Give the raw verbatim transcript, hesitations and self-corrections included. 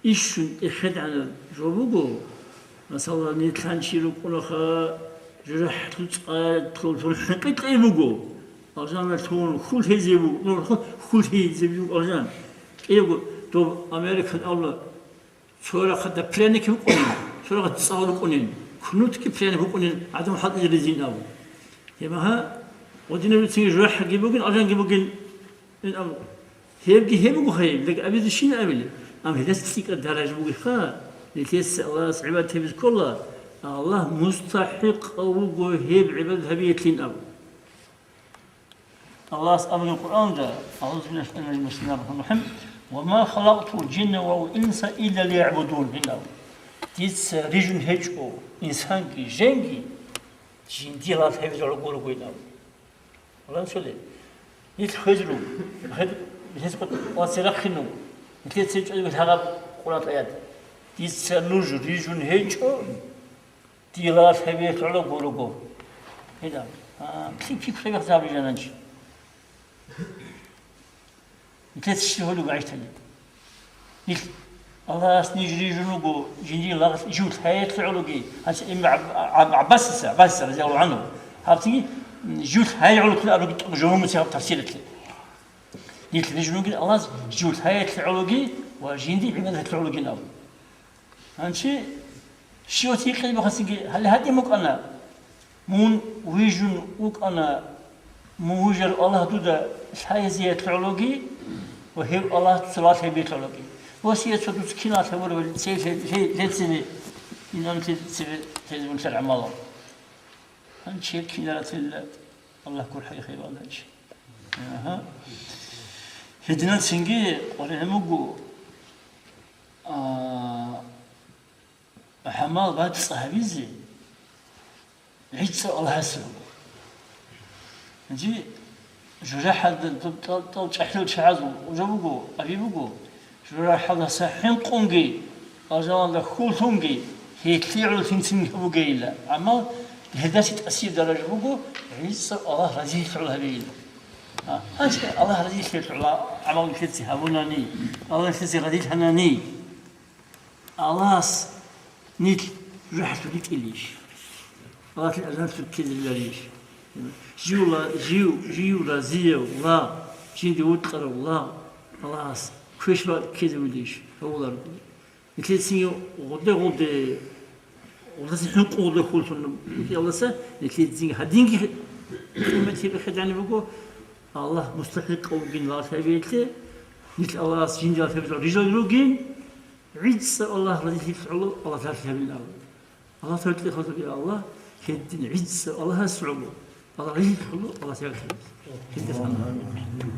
Ишшун эхедгӀанаб жо буго, масала, нилъан чи рукӀунаха, жужахӀлъу цӀалъул хӀинкъи кьей буго, алжаналъун хьул гьезе буго, хьул гьезе буго алжан. Кьего доб Американ абула, цо рахъада пряник букӀунин, цо рахъада цӀал букӀунин, кнутги пряник букӀунин, гӀадамал хӀалтӀизаризин абу. Гьеб магьа, гъодинаб рицинги жужахӀги бугин, алжанги бугин. Ин абу, гьебги гьеб буго гьеб, лек абизе щин абилеб? Ам гьелъас цӀикӀкӀад даража бугеха, нилъеца Аллагьас гӀибадат гьабизе ккола, Аллагь мустахӀикъав вуго гьеб гӀибадат гьабиялъин абу. Аллагьас абуна Къуръанда, أعوذ بالله من الشيطان الرجيم، بسم الله الرحمن الرحيم، وما خلقت الجن والإنس إلا ليعبدون, ин абу. Дица рижун гьечӀо инсанги женги, жиндие лагъ гьабизе гӀоло гурого, ин абу. Аллагьас цоле. Нилъ хвезару, гьез къо-, къваце рахъину, нилъеца чӀвазаб лъагъаб Къуръан аят. Дица нуж рижун гьечӀо, дие лагъ гьабиялъ гӀоло гурого. Гьедаб. А, пи-, пикру гьабизе жананчи. Нилъеца щиб гьолеб гӀищтали? Нилъ Аллагьас ниж рижун вуго, жиндир лагъ-, жив лъаялъе гӀологи, гьанже имам ГӀаб-, ГӀаб-, ГӀаббасица, ГӀаббасица, разияллагьу гӀангьу, гьаб цинги, м, жив лъаялъе гӀологи аруги тӀуб жо муса гьаб тафсирлъи. Нилъ рижун вугин Аллагьас жив лъаялъе гӀологи ва жиндир гӀибадаталъе гӀологин абу. Гьанже щивас гьикъи бахъасинги, гьале гьадин букӀана, мун вижун вукӀана, мун вижарав Аллагь дуда лъаязиялъе гӀологи ва гьев Аллагь дуца лагъ гьабиялъе гӀологи. Ва сия цо дуца киналъ гьабурабали цей лъе-, лъе-, лъецене, инан лъе-, цебе лъезе мун лъел гӀамалал. Гьанже кинаратилла Аллагь гурхӀи хӀебалдачи. Агьа. Гьединал цинги къваригӀун буго, а, гӀамал бацӀцӀа гьабизе гӀицӀго Аллагьасе руго. Гьанже жужахӀалда тӀал-, тӀал-, тӀал чӀахӀиял чагӀазул жо буго, аби буго, жужахӀалдаса хӀинкъунги, алжаналда хьуллъунги, гьелъие гӀоло лъимцин бугейила. Амма гьелдаса тӀасияб даража буго, гӀицӀго Аллагь разилъи гӀоло гьабейила. А, гьанже Аллагь разилъиялъе гӀоло гӀамал нилъеца гьабунани, Аллагь нилъеца разилъанани, Аллагьас нилъ жужахӀалъур ритӀилищ? Аллагьлъи алжаналъур ккезариларищ? Жив ла-, жив, жив разияв лагъ, жинде вокьарав лагъ Аллагьас квеш бакӀ ккезавилищ? Гьавуларго. Нилъецин гъоде-гъоде, гъодаса хӀинкъун гъоде хьуллъун букӀиналдаса, нилъецин гьадинги къимат гьеб хӀедани буго, Аллагь мустахӀикъав вугин лагъ гьабиялъе, нилъ Аллагьас жинде лагъ гьабизе рижал ругин, ГӀицӀго Аллагь разилъи гӀоло Аллагь тархъи гьабилин абу. Аллагь тархъи халкъ, я Аллагь, гьедин гӀицӀго Аллагьас гӀоло, Аллагь разилъи гӀоло Аллагь тархъи гьабилин. Гьедин гьабилин.